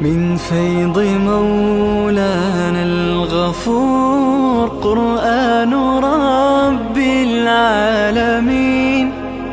من فيض مولانا الغفور قرآن رب العالمين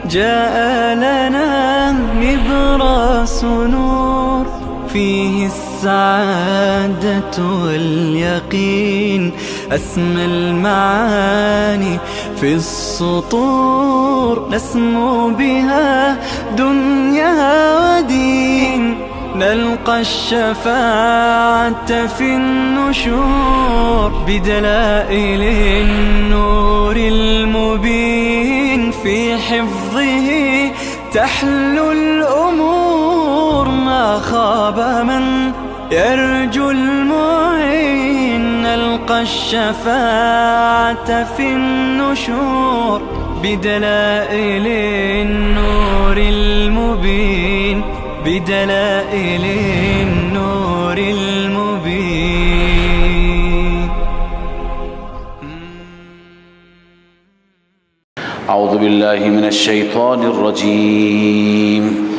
جاء لنا نبراس نور فيه السعادة واليقين أسمى المعاني في السطور نسمو بها دنيا ودين نلقى الشفاعة في النشور بدلائل النور المبين في حفظه تحلو الأمور ما خاب من يرجو المعين نلقى الشفاعة في النشور بدلائل النور المبين بدلائل النور المبين. أعوذ بالله من الشيطان الرجيم.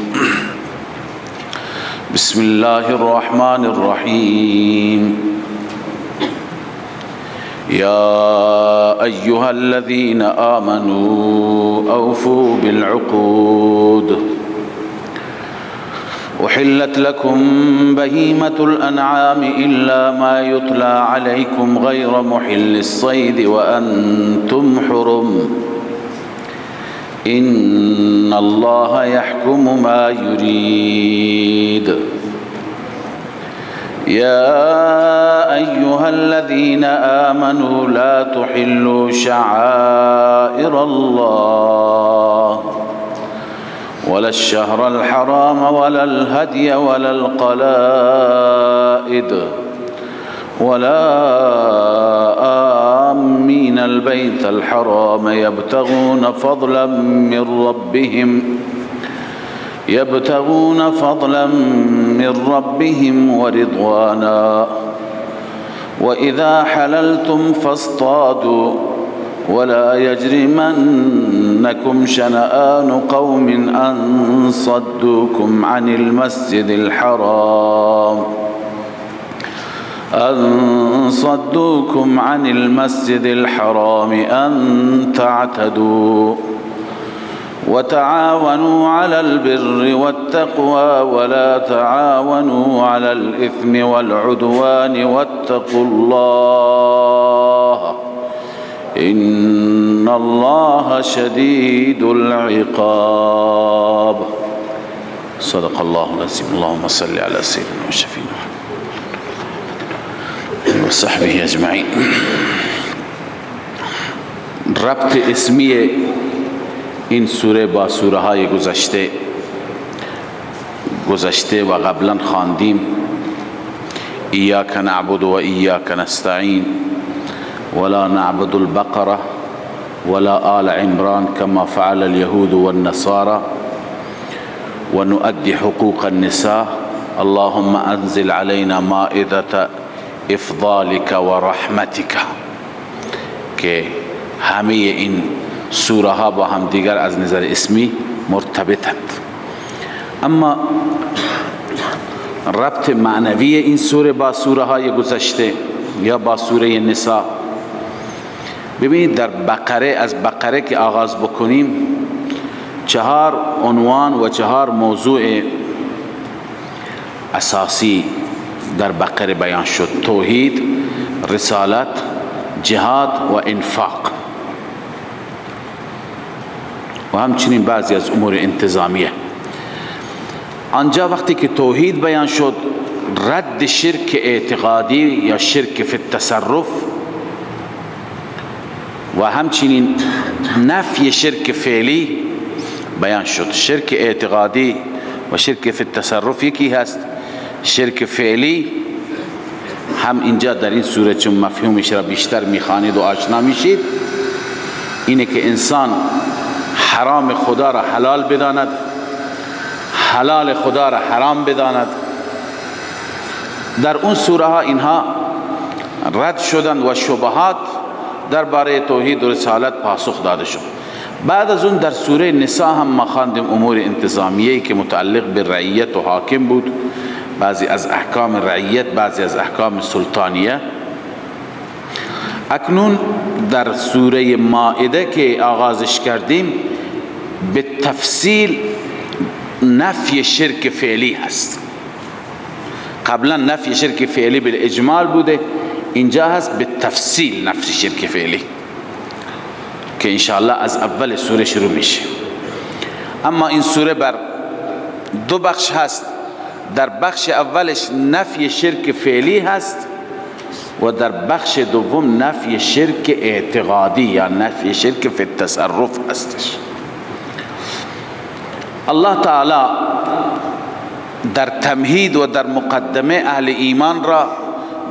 بسم الله الرحمن الرحيم. يا أيها الذين آمنوا أوفوا بالعقود أحلت لكم بهيمة الأنعام إلا ما يتلى عليكم غير محل الصيد وأنتم حرم إن الله يحكم ما يريد. يا أيها الذين آمنوا لا تحلوا شعائر الله ولا الشهر الحرام ولا الهدي ولا القلائد ولا آمين البيت الحرام يبتغون فضلا من ربهم ورضوانا وإذا حللتم فاصطادوا ولا يجرمنكم شنآن قوم أن صدوكم عن المسجد الحرام أن تعتدوا وتعاونوا على البر والتقوى ولا تعاونوا على الإثم والعدوان واتقوا الله إن الله شديد العقاب. صدق الله العظيم. اللهم صل على سيدنا وشفينا وصحبه اجمعین. ربط اسمی این سوره با سوره های گذشته و قبلا خواندیم. ایاک نعبد و ایاک نستعین ولا نعبد البقرة ولا آل عمران كما فعل اليهود والنصارى ونؤدي حقوق النساء اللهم أنزل علينا مائدة افضالك ورحمتك. که همه این سوره ها با هم دیگر از نظر اسمی مرتبطند. اما ربط معنوی این سوره با سوره های گذشته یا با سوره نساء، ببینید در بقره، از بقره که آغاز بکنیم، چهار عنوان و چهار موضوع اساسی در بقره بیان شد: توحید، رسالت، جهاد و انفاق و همچنین بعضی از امور انتظامیه. آنجا وقتی که توحید بیان شد، رد شرک اعتقادی یا شرک فی التصرف و همچنین نفی شرک فعلی بیان شد. شرک اعتقادی و شرک فی التصرف یکی هست، شرک فعلی هم اینجا در این سوره چون مفهومش را بیشتر میخوانید و آشنا میشید، اینه که انسان حرام خدا را حلال بداند، حلال خدا را حرام بداند. در اون سوره ها اینها رد شدند و شبهات درباره توحید و رسالت پاسخ داده شد. بعد از اون در سوره نساء هم ما خواندیم امور انتظامیه که متعلق به رعیت و حاکم بود بعضی از احکام رعیت، بعضی از احکام سلطانیه. اکنون در سوره مائده که آغازش کردیم به تفصیل نفی شرک فعلی هست. قبلا نفی شرک فعلی بالاجمال بوده، اینجا هست به تفصیل نفی شرک فعلی که انشاءالله از اول سوره شروع میشه. اما این سوره بر دو بخش هست. در بخش اولش نفی شرک فعلی هست و در بخش دوم نفی شرک اعتقادی یا نفی شرک فی التصرف هستش. الله تعالی در تمهید و در مقدمه اهل ایمان را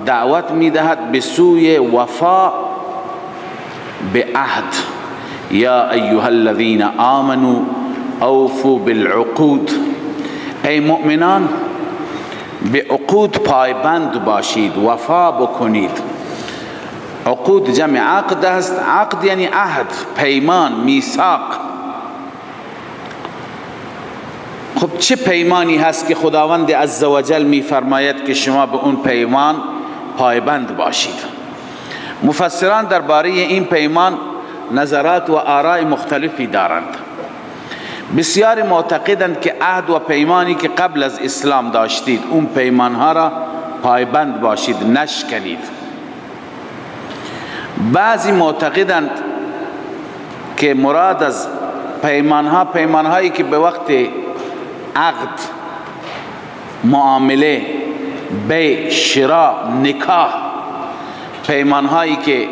دعوت میدهد به سوی وفا به عهد. یا ایها الذین آمنوا اوفوا بالعقود، ای مؤمنان به عقود پایبند باشید، وفا بکنید. عقود جمع عقد است، عقد یعنی عهد، پیمان، میثاق. خب چه پیمانی هست که خداوند عزوجل میفرماید که شما به اون پیمان پایبند باشید؟ مفسران درباره این پیمان نظرات و آراء مختلفی دارند. بسیار معتقدند که عهد و پیمانی که قبل از اسلام داشتید اون پیمانها را پایبند باشید، نشکنید. بعضی معتقدند که مراد از پیمانها پیمانهایی که به وقت عقد، معامله، بیع، شراء، نکاح، پیمانهایی که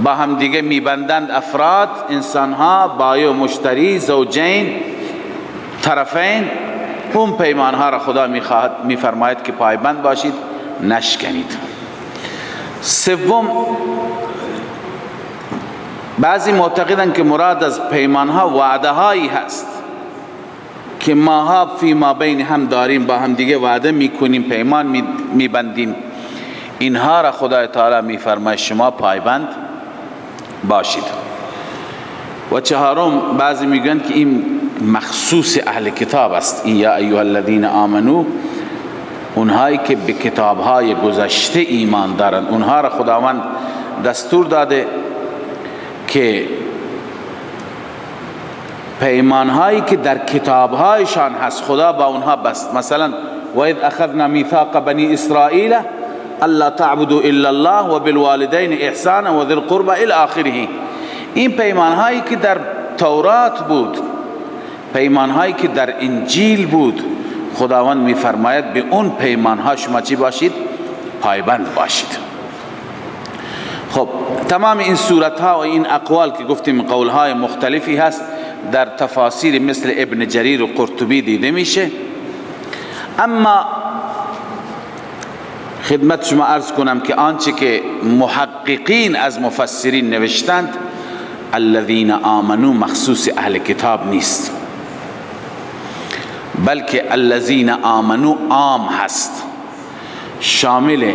با هم دیگه میبندند افراد، انسانها، بایع و مشتری، زوجین، طرفین، اون پیمانها را خدا میخواهد، میفرماید که پایبند باشید، نشکنید. سوم، بعضی معتقدند که مراد از پیمانها وعده هایی هست که ماها فی ما بین هم داریم، با هم دیگه وعده میکنیم، پیمان میبندیم، اینها را خدای تعالی میفرماید شما پایبند باشید. و چهارم، بعضی میگن که این مخصوص اهل کتاب است، این یا ایها الذین آمنو، اونهایی که به کتابهای گذشته ایمان دارند، اونها را خداوند دستور داده که پیمانهایی که در کتابهایشان هست خدا با اونها بست. مثلا و اذ اخذنا میثاق بنی اسرائیل الا تعبدوا الا الله و بالوالدین احسانا و ذی القربى الى آخره. این پیمانهایی که در تورات بود، پیمانهایی که در انجیل بود، خداوند میفرماید به اون پیمانها شما چی باشید؟ پایبند باشید. خب تمام این صورتها و این اقوال که گفتیم قولهای مختلفی هست در تفاسیر مثل ابن جریر و قرطبی دیده میشه. اما خدمت شما عرض کنم که آنچه که محققین از مفسرین نوشتند، الذین آمنو مخصوص اهل کتاب نیست، بلکه الذین آمنو عام هست، شامل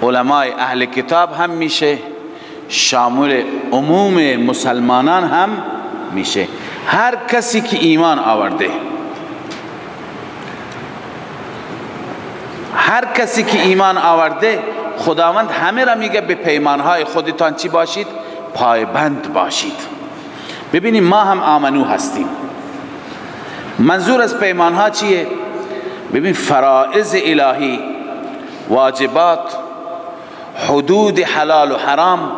علمای اهل کتاب هم میشه، شامل عموم مسلمانان هم میشه. هر کسی که ایمان آورده، هر کسی که ایمان آورده، خداوند همه را میگه به پیمانهای خودتان چی باشید؟ پایبند باشید. ببینیم ما هم آمنو هستیم. منظور از پیمانها چیه؟ ببین، فرائض الهی، واجبات، حدود حلال و حرام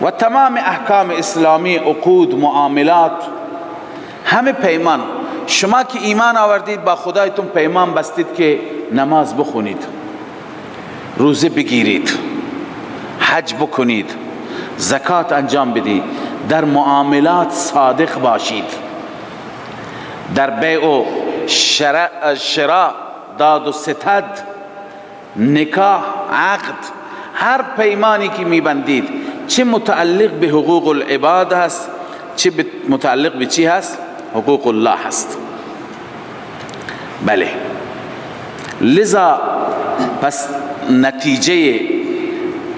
و تمام احکام اسلامی، عقود، معاملات، همه پیمان. شما که ایمان آوردید با خدایتون پیمان بستید که نماز بخونید، روزه بگیرید، حج بکنید، زکات انجام بدید، در معاملات صادق باشید، در بیع و شراء، داد و ستد، نکاح، عقد، هر پیمانی که میبندید، چه متعلق به حقوق العباد هست، چه متعلق به چی هست؟ حقوق الله هست. بله، لذا پس نتیجه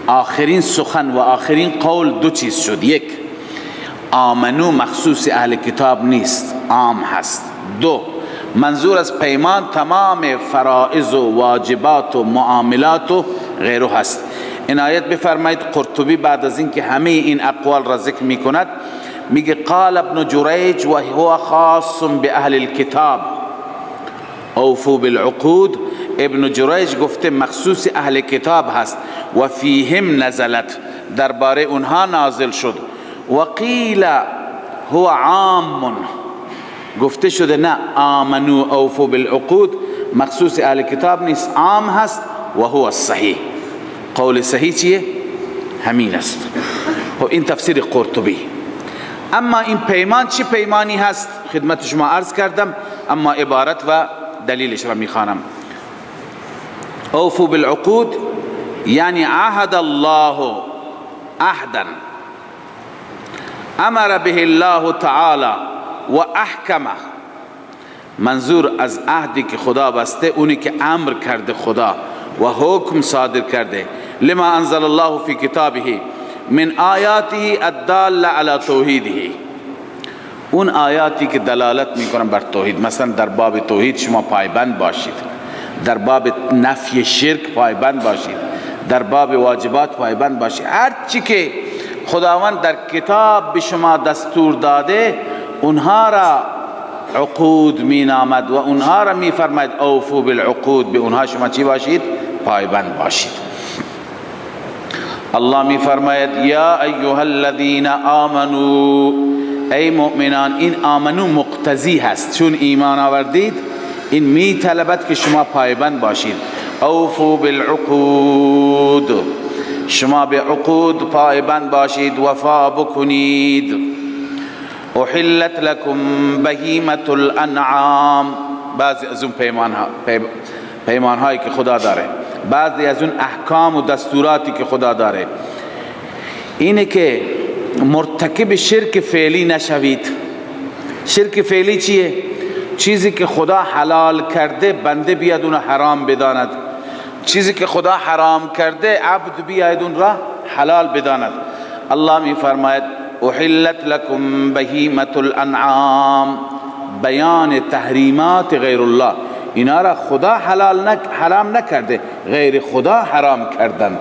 آخرین سخن و آخرین قول دو چیز شد. یک، آمنو مخصوص اهل کتاب نیست، عام هست. دو، منظور از پیمان تمام فرائض و واجبات و معاملات و غیره هست. عنایت بفرمایید، قرطبی بعد از اینکه همه این اقوال را ذکر میکند میگه قال ابن جریج و هو خاص باهل الكتاب اوفوا بالعقود. ابن جریج گفته مخصوص اهل کتاب هست و فیهم نزلت، درباره اونها نازل شد. و قیل هو عام، گفته شده نه، آمنو اوفوا بالعقود مخصوص اهل کتاب نیست، عام هست و هو الصحیح. قول صحیح چیه؟ همین است. خب این تفسیر قرطبی. اما این پیمان چی پیمانی هست؟ خدمت شما عرض کردم، اما عبارت و دلیلش را میخوانم. اوفوا بالعقود یعنی عهد الله عهدا امر به الله تعالی و احکمه. منظور از عهدی که خدا بسته اونی که امر کرده خدا و حکم صادر کرده. لما انزل الله فی کتابه من آیاته الداله علی توحیده، اون آیاتی که دلالت میکنن بر توحید. مثلا در باب توحید شما پایبند باشید، در باب نفی شرک پایبند باشید، در باب واجبات پایبند باشید. هر چی که خداوند در کتاب به شما دستور داده اونها را عقود می نامد و اونها را می فرماید اوفو بالعقود، به اونها شما چی باشید؟ پایبند باشید. الله می فرماید یا ایها الذین آمنو، ای مؤمنان. این آمنو مقتضی هست، چون ایمان آوردید این می طلبد که شما پایبند باشید. اوفو بالعقود، شما به عقود پایبند باشید، وفا بکنید. احلت لکم بهیمة الانعام، بعضی از اون پیمان هایی که خدا داره، بعضی از اون احکام و دستوراتی که خدا داره، اینه که مرتکب شرک فعلی نشوید. شرک فعلی چیه؟ چیزی که خدا حلال کرده بنده بیاد اون حرام بداند، چیزی که خدا حرام کرده عبد بیاید اون را حلال بداند. الله می فرماید احلت لکم بهیمة الانعام، بیان تحریمات غیر الله، اینا را خدا حلال حرام نکرده، غیر خدا حرام کردن.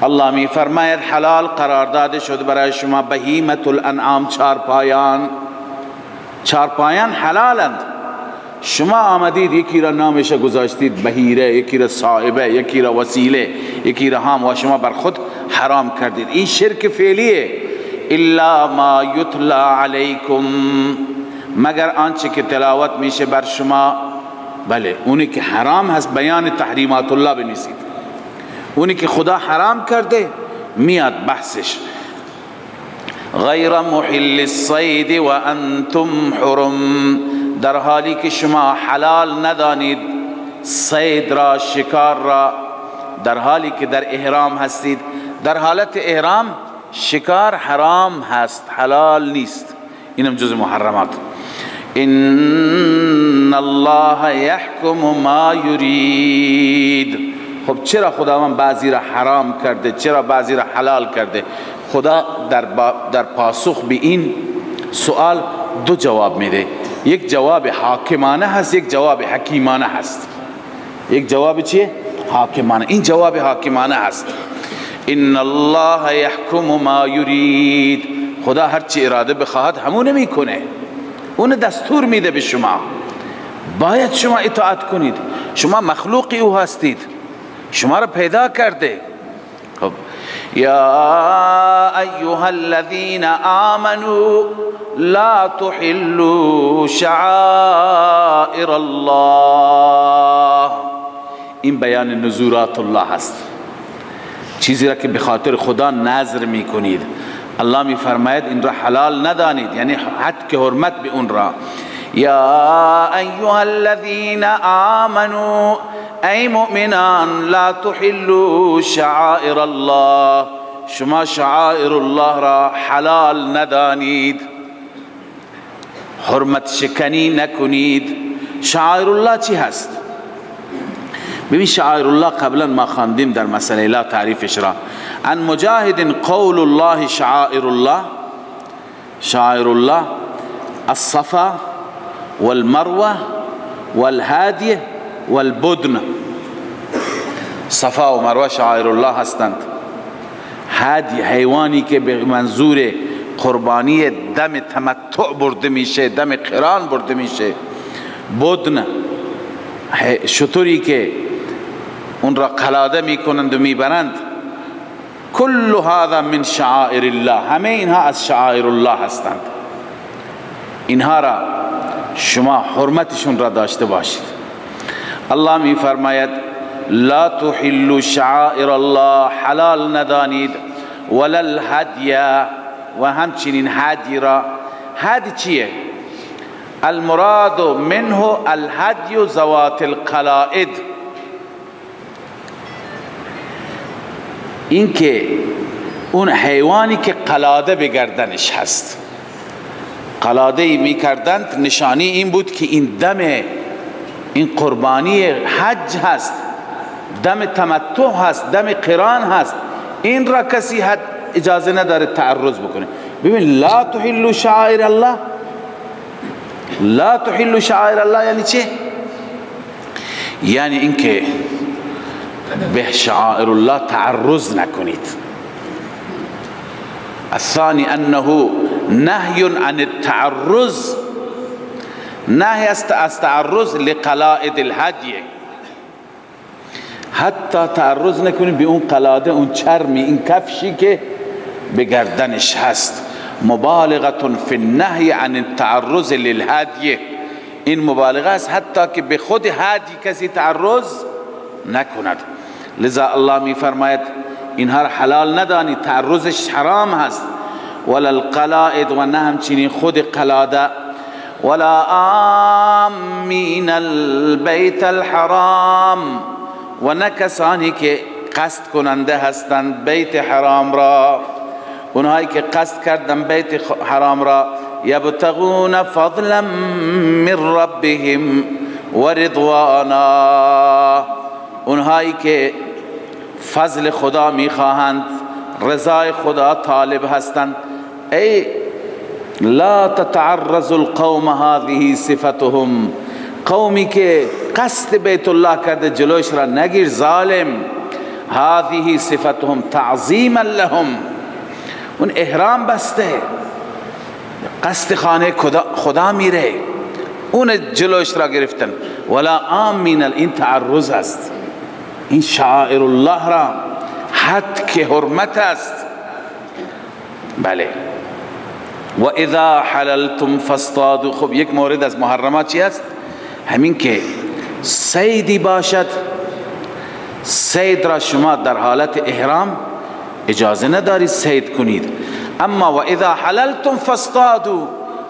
الله می فرماید حلال قرار داده شد برای شما بهیمة الانعام، چارپایان. چارپایان حلالند. شما آمدید یکی را نامش گذاشتید بهیره، یکی را صائبه، یکی را وسیله، یکی را هام، و شما بر خود حرام کردید. این شرک فعلیه. الا ما یتلا علیکم، مگر آنچه که تلاوت میشه بر شما. بله، اونی که حرام هست بیان تحریمات الله بنویسید، اونی که خدا حرام کرده میاد بحثش. غیر محل الصید و انتم حرم، در حالی که شما حلال ندانید صید را، شکار را، در حالی که در احرام هستید. در حالت احرام شکار حرام هست، حلال نیست، اینم جز محرمات. ان الله یحکم ما یرید. خب چرا خداوند بعضی را حرام کرده، چرا بعضی را حلال کرده؟ خدا در پاسخ به این سوال دو جواب میده. یک جواب حاکمانه هست، یک جواب حکیمانه هست. یک جواب چیه؟ حاکمانه. این جواب حاکمانه هست. ان الله یحکم ما یرید، خدا هر چی اراده بخواهد همون میکنه، اون دستور میده به شما، باید شما اطاعت کنید، شما مخلوقی او هستید، شما را پیدا کرده. خب یا ایها الذین آمنوا لا تحلوا شعائر الله، این بیان نذورات الله هست، چیزی را که به خاطر خدا نذر میکنید. الله میفرماید این را حلال ندانید، یعنی حد که حرمت به اون را. یا ایها الذین آمنوا، ای مؤمنان، لا تحلوا شعائر الله، شما شعائر الله را حلال ندانید، حرمت شکنی نکنید. شعائر الله چی هست؟ ببین شعائر الله قبلا ما خواندیم در مسئله لا تعریفش را. عن مجاهد قول الله شعائر الله، شعائر الله الصفا والمروه والهدی والبدن. صفا و مروه شعائر الله هستند. هدی حیوانی که به منظور قربانی دم تمتع برده میشه، دم قران برده میشه. بدن شتری که اون را قلاده میکنند و میبرند. کل هذا من شعائر الله، همه اینها از شعائر الله هستند. اینها را شما حرمتشون را داشته باشید. الله می فرماید لا تحلوا شعائر الله، حلال ندانید، ولا الهدی، و همچنین هدی را. هدی چیه؟ المراد منه الهدی ذوات القلائد، این که اون حیوانی که قلاده به گردنش هست، قلاده می کردند، نشانی این بود که این دم، این قربانی حج هست، دم تمتع هست، دم قران هست. این را کسی حد اجازه نداره تعرض بکنه. ببین لا تحلوا شعائر الله، لا تحلوا شعائر الله یعنی چه؟ یعنی اینکه به شعائر الله تعرض نکنید. الثاني انه نهی عن التعرض، نهی است از تعرض لقلائد الهدی، حتی تعرض نکنید به اون قلاده، اون چرمی، این کفشی که به گردنش هست. مبالغه فی النهی عن التعرض للهدی، این مبالغه است حتی که به خود هدی کسی تعرض نکند. لذا الله می فرماید اینها را حلال ندانی، تعرضش حرام هست. ولا القلائد، و نه همچنین خود قلاده. ولا آمین البیت الحرام، و نه کسانی که قصد کننده هستند بیت حرام را، اونهایی که قصد کردن بیت حرام را. یبتغون فضلا من ربهم و رضوانا، اونهایی که فضل خدا میخواهند، رضای خدا طالب هستند. ای لا تتعرض القوم هذه صفتهم، قومی که قصد بیت الله کرده جلوش را نگیر ظالم. هذه صفتهم تعظیما لهم، اون احرام بسته، قصد خانه خدا میره، اون جلوش را گرفتن. ولا آمین، این تعرض است، این شعائر الله را حد که حرمت است. بله. و اذا حللتم فاصطادوا. خب یک مورد از محرمات چی است؟ همین که صیدی باشد، صید را شما در حالت احرام اجازه ندارید صید کنید. اما و اذا حللتم فاصطادوا،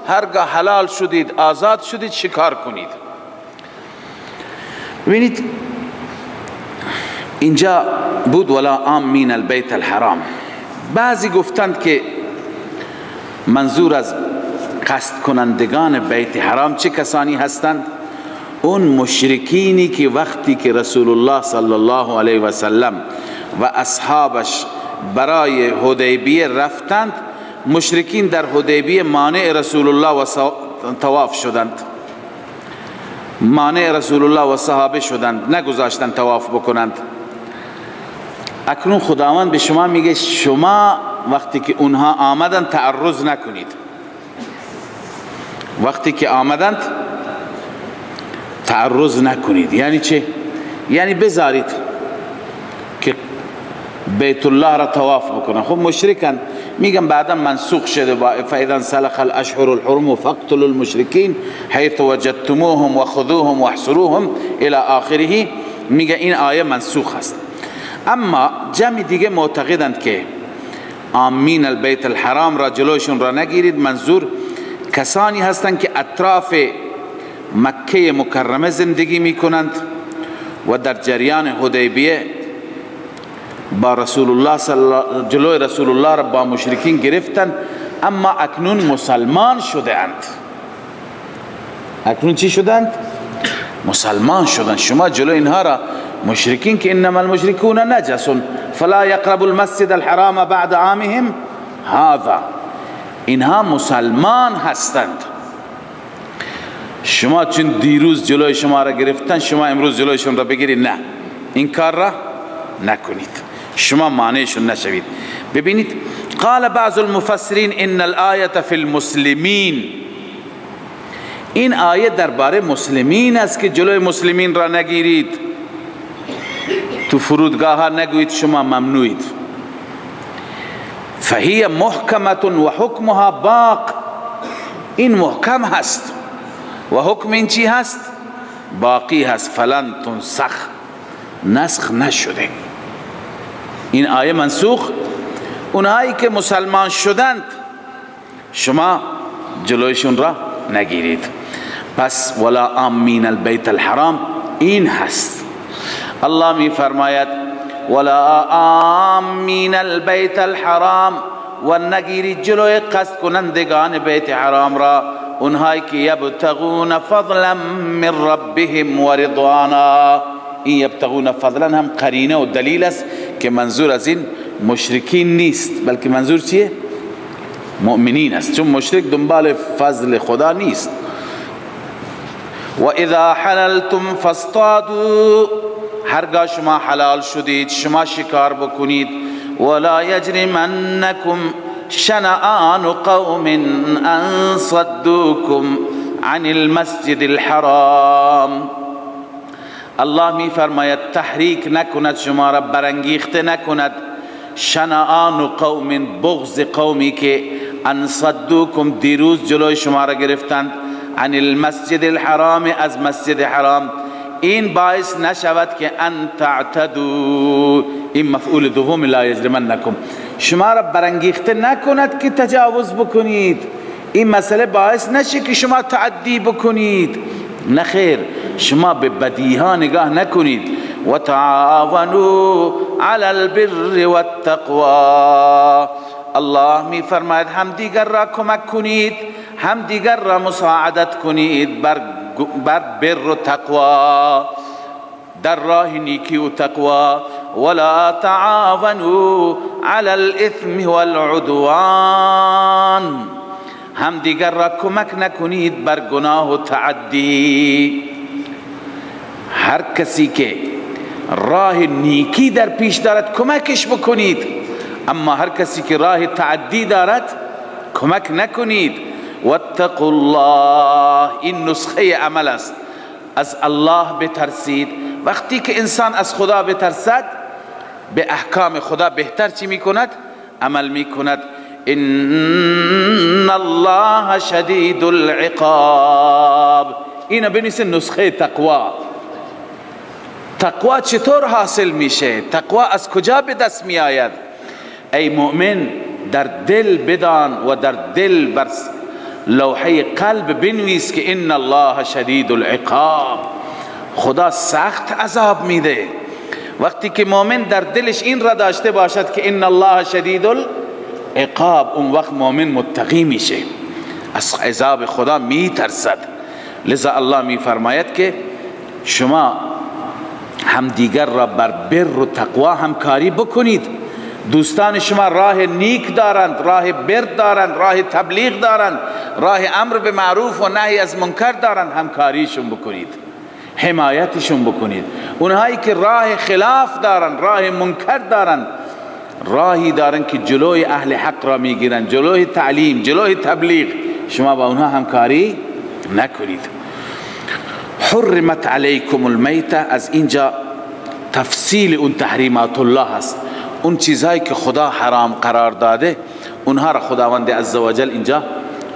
هرگاه حلال شدید، آزاد شدید، شکار کنید. ببینید اینجا بود ولا آمین البیت الحرام. بعضی گفتند که منظور از قصد کنندگان بیت حرام چه کسانی هستند؟ اون مشرکینی که وقتی که رسول الله صلی الله علیه و سلم و اصحابش برای حدیبیه رفتند، مشرکین در حدیبیه مانع رسول الله و طواف شدند، مانع رسول الله و صحابه شدند، نگذاشتند طواف بکنند. اکنون خداوند به شما میگه شما وقتی که اونها آمدند تعرض نکنید، وقتی که آمدند تعرض نکنید. یعنی چه؟ یعنی بذارید که بیت الله را طواف بکنن. خب مشرکن، میگن بعدا منسوخ شده، فاذا انسلخ الاشهر الحرم فاقتلوا المشرکین حيث وجدتموهم وخذوهم واحصروهم الى آخره. میگه این آیه منسوخ است. اما جمع دیگه معتقدند که آمین البیت الحرام را جلوشون را نگیرید، منظور کسانی هستند که اطراف مکه مکرمه زندگی میکنند و در جریان حدیبیه با رسول الله جلوی رسول الله را با مشرکین گرفتند، اما اکنون مسلمان شده اند. اکنون چی شدند؟ مسلمان شدند. شما جلوی اینها را مشرکین که انما المشرکون نجس فلا یقربوا المسجد الحرام بعد عامهم هذا، اینها مسلمان هستند. شما چون دیروز جلوی شما را گرفتن، شما امروز جلویشون را بگیرید، نه، این کار را نکنید، شما مانعشون نشوید. ببینید، قال بعض المفسرین ان الآیة فی المسلمین، این آیه درباره مسلمین است که جلوی مسلمین را نگیرید، تو فرودگاه ها نگویید شما ممنوعید. فهی محکمة و حکمها باق، این محکم هست و حکم این چی هست؟ باقی هست. فلن تنسخ، نسخ نشده، این آیه منسوخ. اونهایی که مسلمان شدند شما جلویشون را نگیرید. پس ولا آمین البیت الحرام این هست. الله می فرماید ولا آمین البیت الحرام، و نگیرید جلوی قصد کنندگان بیت حرام را، اونهایی که یبتغون فضلا من ربهم و رضوانا. این یبتغون فضلا هم قرینه و دلیل است که منظور از این مشرکین نیست، بلکه منظور چیه؟ مؤمنین است، چون مشرک دنبال فضل خدا نیست. و اذا حللتم فاصطادوا، هرگاه شما حلال شدید شما شکار بکنید. ولا یجرمنکم شنآن قوم ان صدوکم عن المسجد الحرام. الله می فرماید تحریک نکند شما را، برانگیخته نکند شنآن قوم، بغض قومی که ان صدوکم دیروز جلوی شما را گرفتند، عن المسجد الحرام، از مسجد حرام، این باعث نشود که ان تعتدوا، این مفعول دوم لا یجرمنکم، شما را برانگیخته نکند که تجاوز بکنید، این مسئله باعث نشه که شما تعدی بکنید. نخیر، شما به بدیها نگاه نکنید. و تعاونوا علی البر والتقوا، الله می فرماید هم دیگر را کمک کنید، هم دیگر را مساعدت کنید بر بر و تقوا، در راه نیکی و تقوا. ولا تعاونوا علی الاثم والعدوان، هم دیگر را کمک نکنید بر گناه و تعدی. هر کسی که راه نیکی در پیش دارد کمکش بکنید، اما هر کسی که راه تعدی دارد کمک نکنید. واتقوا الله، این نسخه عمل است. از الله بترسید. وقتی که انسان از خدا بترسد به احکام خدا بهتر چی میکند؟ عمل میکند. ان الله شدید العقاب، اینو بنویسه نسخه تقوا. تقوا چطور حاصل میشه؟ تقوا از کجا به دست می آید؟ ای مؤمن در دل بدان و در دل بر لوحه قلب بنویس که ان الله شدید العقاب، خدا سخت عذاب میده. وقتی که مؤمن در دلش این را داشته باشد که ان الله شدید العقاب، اون وقت مؤمن متقی میشه، از عذاب خدا میترسد. لذا الله میفرماید که شما همدیگر را بر بر و تقوا همکاری بکنید. دوستان شما راه نیک دارند، راه بر دارند، راه تبلیغ دارند، راه امر به معروف و نهی از منکر دارند، همکاریشون بکنید، حمایتشون بکنید. اونهایی که راه خلاف دارند، راه منکر دارند، راهی دارند که جلوی اهل حق را میگیرند، جلوی تعلیم، جلوی تبلیغ، شما با اونها همکاری نکنید. حرمت علیکم المیته، از اینجا تفصیل اون تحریمات الله هست، اون چیزهایی که خدا حرام قرار داده اونها را خداوند عزوجل اینجا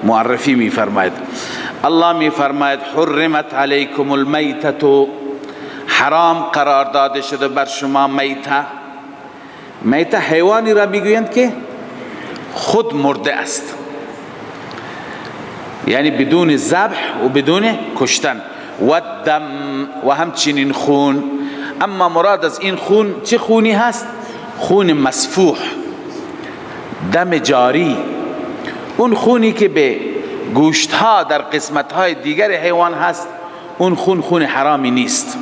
معرفی می فرماید. الله می فرماید حرمت علیکم المیتة، حرام قرار داده شده بر شما میته. میته حیوانی را میگویند که خود مرده است، یعنی بدون ذبح و بدون کشتن، و دم و همچنین خون. اما مراد از این خون چه خونی هست؟ خون مسفوح، دم جاری، اون خونی که به گوشت ها در قسمت های دیگر حیوان هست، اون خون خون حرامی نیست،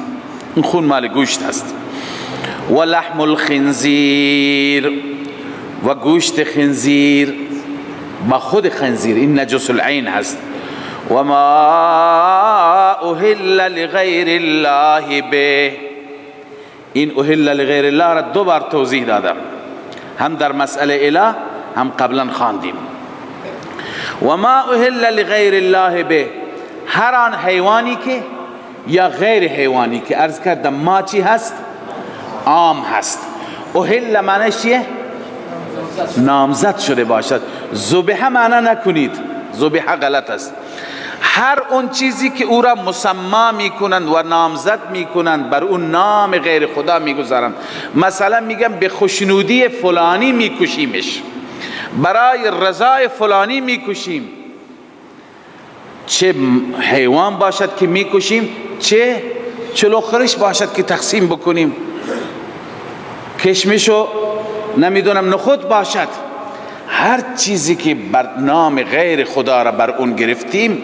اون خون مال گوشت هست. و لحم الخنزیر، و گوشت خنزیر با خود خنزیر، این نجس العین هست. و ما اهل لغیر الله به. این اهل لغیر الله را دو بار توضیح دادم، هم در مسئله اله هم قبلا خواندیم. و ما اهل لغیر الله به، هر آن حیوانی که یا غیر حیوانی که عرض کردم ما چی هست؟ عام هست. اهل معنیش چیه؟ نامزد شده باشد. ذبح معنا نکنید، ذبح غلط است. هر اون چیزی که او را مسما میکنند و نامزد میکنند، بر اون نام غیر خدا میگذارند. مثلا میگن به خوشنودی فلانی میکشیمش، برای رضای فلانی میکشیم، چه حیوان باشد که میکشیم، چه چلوخرش باشد که تقسیم بکنیم، کشمشو نمیدونم نخود باشد. هر چیزی که بر نام غیر خدا را بر اون گرفتیم،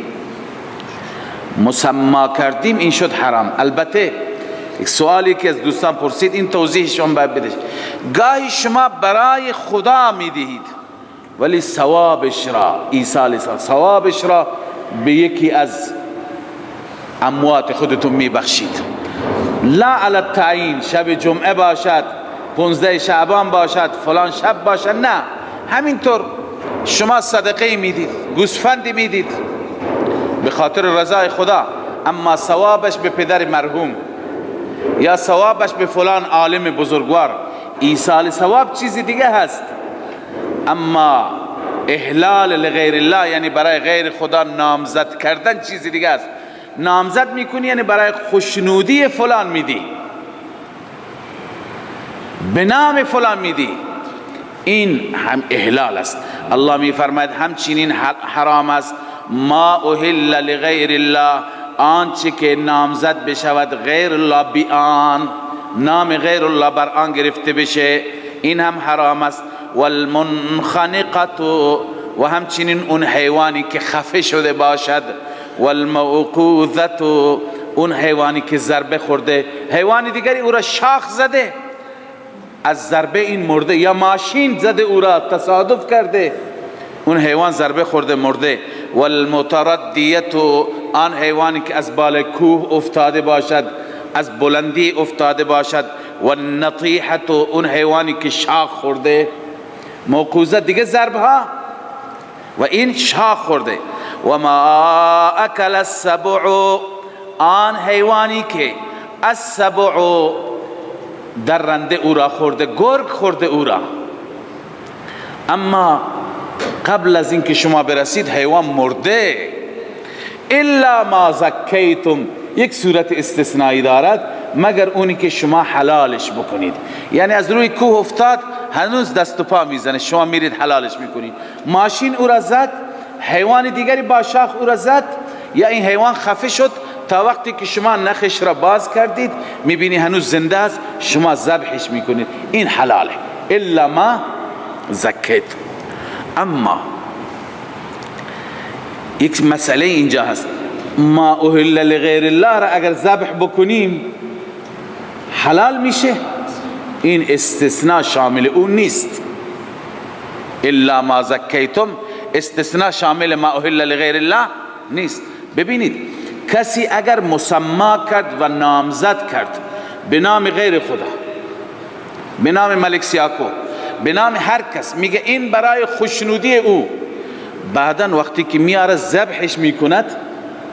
مسما کردیم، این شد حرام. البته یک سوالی که از دوستان پرسید، این توضیح شما باید بده. گاهی شما برای خدا میدهید ولی ثوابش را، ایصال ثوابش را به یکی از اموات خودتون میبخشید. لا علی التعیین، شب جمعه باشد، 15 شعبان باشد، فلان شب باشد، نه. همینطور شما صدقه میدید، گوسفندی میدید به خاطر رضای خدا، اما ثوابش به پدر مرحوم یا ثوابش به فلان عالم بزرگوار. ایصال ثواب چیزی دیگه هست، اما احلال لغیر الله یعنی برای غیر خدا نامزد کردن چیزی دیگه است. نامزد میکنی یعنی برای خوشنودی فلان میدی، به نام فلان میدی، این هم احلال است. الله میفرماید همچنین حرام است ما اهل لغیر الله، آنچه که نامزد بشود غیر الله بی آن، نام غیر الله بر آن گرفته بشه، این هم حرام است. والمنخنقة، و همچنین اون حیوانی که خفه شده باشد. والموقوذة، اون حیوانی که ضربه خورده، حیوان دیگری او را شاخ زده، از ضربه این مرده، یا ماشین زده او را، تصادف کرده، اون حیوان ضربه خورده مرده. والمتردیة، آن حیوانی که از بالای کوه افتاده باشد، از بلندی افتاده باشد. والنطیحة، اون حیوانی که شاخ خورده، موقوزه دیگه ضربه ها و این شاخ خورده. و ما اکل السبع، آن حیوانی که السبع درنده او را خورده، گرگ خورده او را، اما قبل از اینکه شما برسید حیوان مرده. الا ما زکیتم، یک صورت استثنایی دارد، مگر اونی که شما حلالش بکنید. یعنی از روی کوه افتاد، هنوز دست و پا میزنه، شما میرید حلالش میکنید. ماشین او را زد، حیوان دیگری با شاخ او را زد، یا این حیوان خفه شد، تا وقتی که شما نخش را باز کردید میبینی هنوز زنده است، شما ذبحش میکنید، این حلاله. الا ما زکیت. اما یک مسئله اینجا هست، ما اهل لغیر الله را اگر ذبح بکنیم حلال میشه؟ این استثناء شامل اون نیست. الا ما زکیتم استثناء شامل ما اهل لغیر الله نیست. ببینید کسی اگر مسما کرد و نامزد کرد به نام غیر خدا، به نام ملک سیاکو، به نام هر کس، میگه این برای خوشنودی او، بعدا وقتی که میاره ذبحش میکند،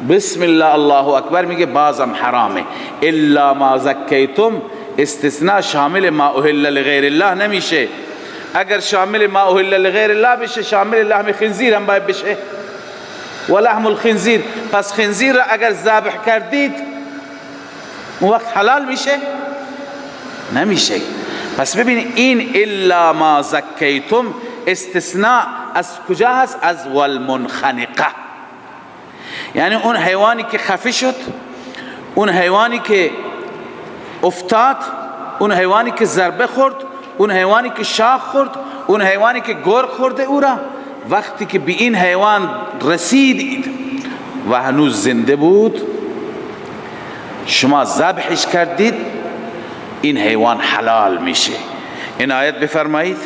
بسم الله الله اکبر، میگه بازم حرامه. الا ما زکیتم استثناء شامل ما اهل لغیر الله نمیشه. اگر شامل ما اهل لغیر الله بشه، شامل لحم خنزیر هم باید بشه، و لحم الخنزیر. پس خنزیر را اگر ذبح کردید اون وقت حلال میشه؟ نمیشه. پس ببینید این الا ما زکیتم استثناء از کجا هست؟ از والمنخنقه، یعنی اون حیوانی که خفه شد، اون حیوانی که افتاد، اون حیوانی که ضربه خورد، اون حیوانی که شاخ خورد، اون حیوانی که گرگ خورده او را، وقتی که به این حیوان رسیدید و هنوز زنده بود، شما ذبحش کردید، این حیوان حلال میشه. این آیت بفرمایید،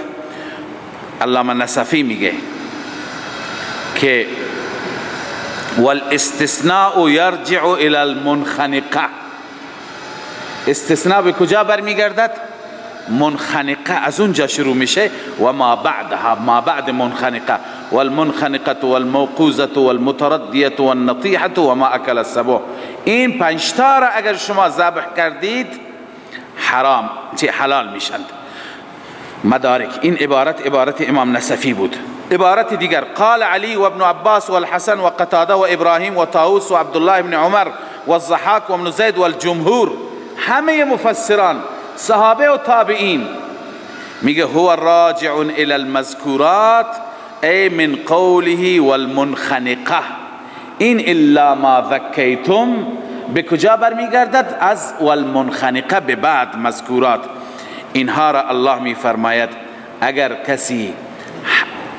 علامه نصفی میگه که والاستثناء یرجع الى المنخنقه. استثناء به کجا برمیگردد؟ منخنقه، از اونجا شروع میشه. و ما بعدها، ما بعد منخنقه، والمنخنقه والموقوزه والمتردیه والنطیحه و ما اکل السبع. این پنج تا را اگر شما ذبح کردید حرام، چه حلال میشند. مدارک این عبارت عبارت امام نسفی بود. عبارت دیگر قال علی و ابن عباس والحسن و قتاده و ابراهیم و طاووس و عبدالله ابن عمر و الضحاک و ابن زید والجمهور، همه مفسران صحابه و تابعین، میگه هو راجع الى المذکورات ای من قوله والمنخنقه. این الا ما ذکیتم به کجا برمیگردد؟ از والمنخنقه به بعد مذکورات. اینها را الله میفرماید اگر کسی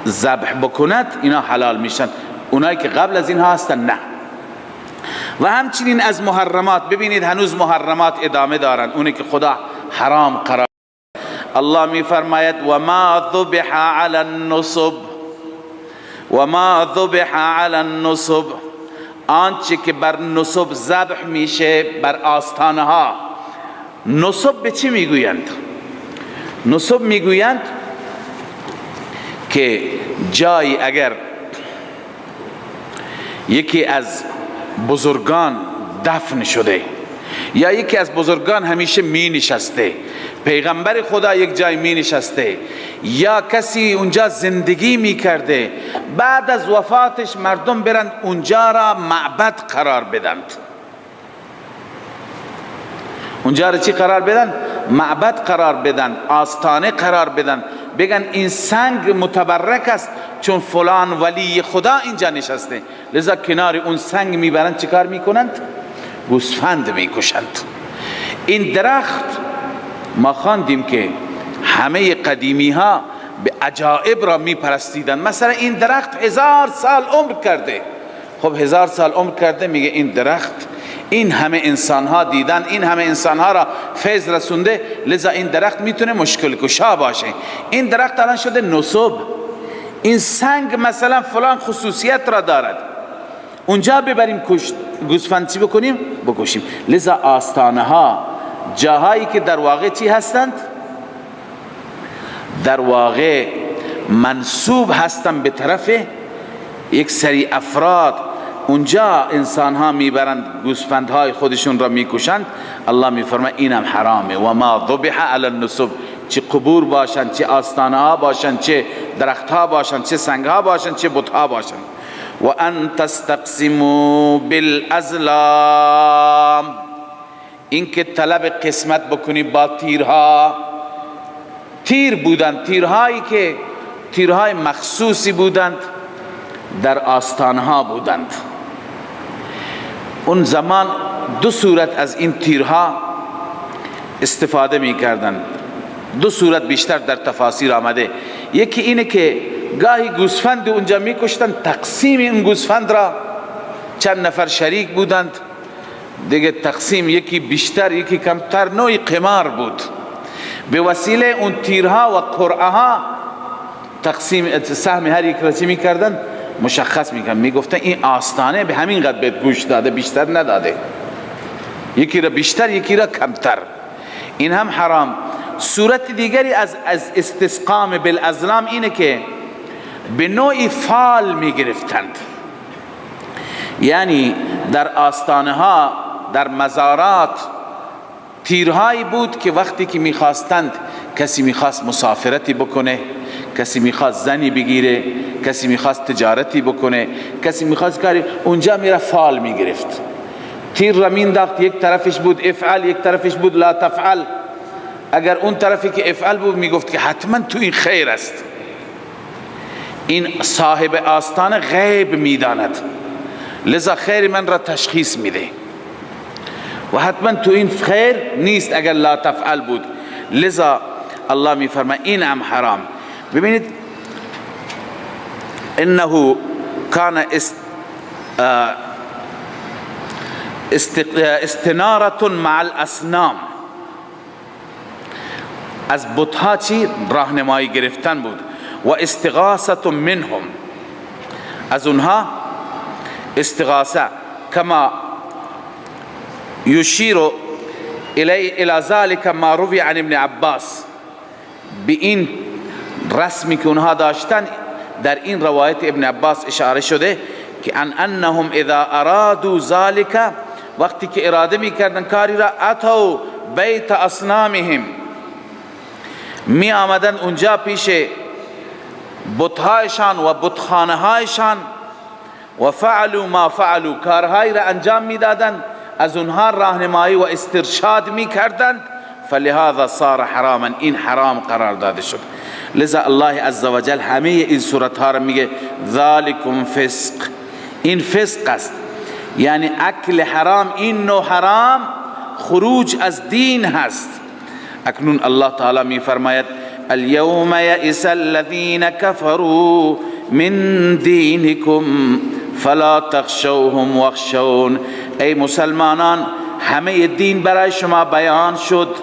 ذبح بکند اینا حلال میشن، اونایی که قبل از اینها هستن نه. و همچنین از محرمات، ببینید هنوز محرمات ادامه دارند، اونی که خدا حرام قرار. الله میفرماید و ما ذبح علی النصب، و ما ذبح علی النصب، آنچه که بر نصب ذبح میشه، بر آستانه ها. نصب به چی میگویند؟ نصب میگویند که جایی اگر یکی از بزرگان دفن شده یا یکی از بزرگان همیشه می نشسته، پیغمبر خدا یک جای می نشسته یا کسی اونجا زندگی می کرده، بعد از وفاتش مردم برند اونجا را معبد قرار بدند. اونجا را چی قرار بدن؟ معبد قرار بدن، آستانه قرار بدن، بگن این سنگ متبرک است چون فلان ولی خدا اینجا نشسته، لذا کنار اون سنگ میبرند چیکار میکنند؟ گوسفند میکشند. این درخت ما خواندیم که همه قدیمی ها به عجائب را میپرستیدند. مثلا این درخت 1000 سال عمر کرده. خب 1000 سال عمر کرده، میگه این درخت این همه انسان ها دیدن، این همه انسان ها را فیض رسونده، لذا این درخت میتونه مشکل کشا باشه. این درخت الان شده نصب. این سنگ مثلا فلان خصوصیت را دارد، اونجا ببریم گوسفند چی بکنیم؟ بکشیم. لذا آستانه ها جاهایی که در واقع چی هستند؟ در واقع منسوب هستند به طرف یک سری افراد، اونجا انسان ها میبرند گوسفندهای خودشون را میکشند. الله میفرماید اینم حرامه. و ما ذبح علی النصب، چه قبور باشند، چه آستانه ها باشند، چه درخت ها باشند، چه سنگ ها باشند، چه بت ها باشند. و ان تستقسموا بالازلام، اینکه طلب قسمت بکنی با تیرها. تیر بودند، تیرهایی که تیرهای مخصوصی بودند، در آستانها بودند. اون زمان دو صورت از این تیرها استفاده می کردند، دو صورت بیشتر در تفاسیر آمده. یکی اینه که گاهی گوسفند اونجا می کشتند، تقسیم این گوسفند را چند نفر شریک بودند دیگه، تقسیم یکی بیشتر یکی کمتر، نوعی قمار بود. به وسیله اون تیرها و قرعه ها تقسیم سهم هر یک را چی می کردند؟ مشخص میکنن. میگفتن این آستانه به همین قدر بهت گوش داده، بیشتر نداده، یکی را بیشتر یکی را کمتر. این هم حرام. صورت دیگری از استسقام بالازلام اینه که به نوعی فال میگرفتند، یعنی در آستانه ها، در مزارات تیرهایی بود که وقتی که میخواستند، کسی میخواست مسافرتی بکنه، کسی میخواست زنی بگیره، کسی میخواست تجارتی بکنه، کسی میخواست کاری، اونجا میره فال میگرفت. تیر را مینداخت، یک طرفش بود افعل، یک طرفش بود لا تفعل. اگر اون طرفی که افعل بود میگفت که حتما تو این خیر است. این صاحب آستانه غیب میداند، لذا خیر من را تشخیص میده و حتما تو این خیر نیست اگر لا تفعل بود. لذا الله میفرماید این هم حرام. ببینید انه کان استنارة مع الاصنام، از بتها چی راهنمایی گرفتن بود، و استغاثة منهم، از اونها استغاثه. کما یشیر الى ذلك ما روی عن ابن عباس، به این رسمی که اونها داشتن در این روایت ابن عباس اشاره شده که ان انهم اذا ارادوا ذلك، وقتی که اراده میکردن کاری را، اتوا بیت اصنامهم، می آمدن اونجا پیش بتهایشان و بتخانه هایشان، و فعلوا ما فعلوا، کارهایی را انجام میدادند، از اونها راهنمایی و استرشاد میکردند. فلهذا صار حراما، این حرام قرار داده شد. لذا الله عزوجل همه این صورتها را میگه ذالکم فسق، این فسق است، یعنی اکل حرام، این نوع حرام خروج از دین هست. اکنون الله تعالی می فرماید اليوم یئس الذین كفروا من دینکم فلا تخشوهم واخشون. ای مسلمانان، همه دین برای شما بیان شد،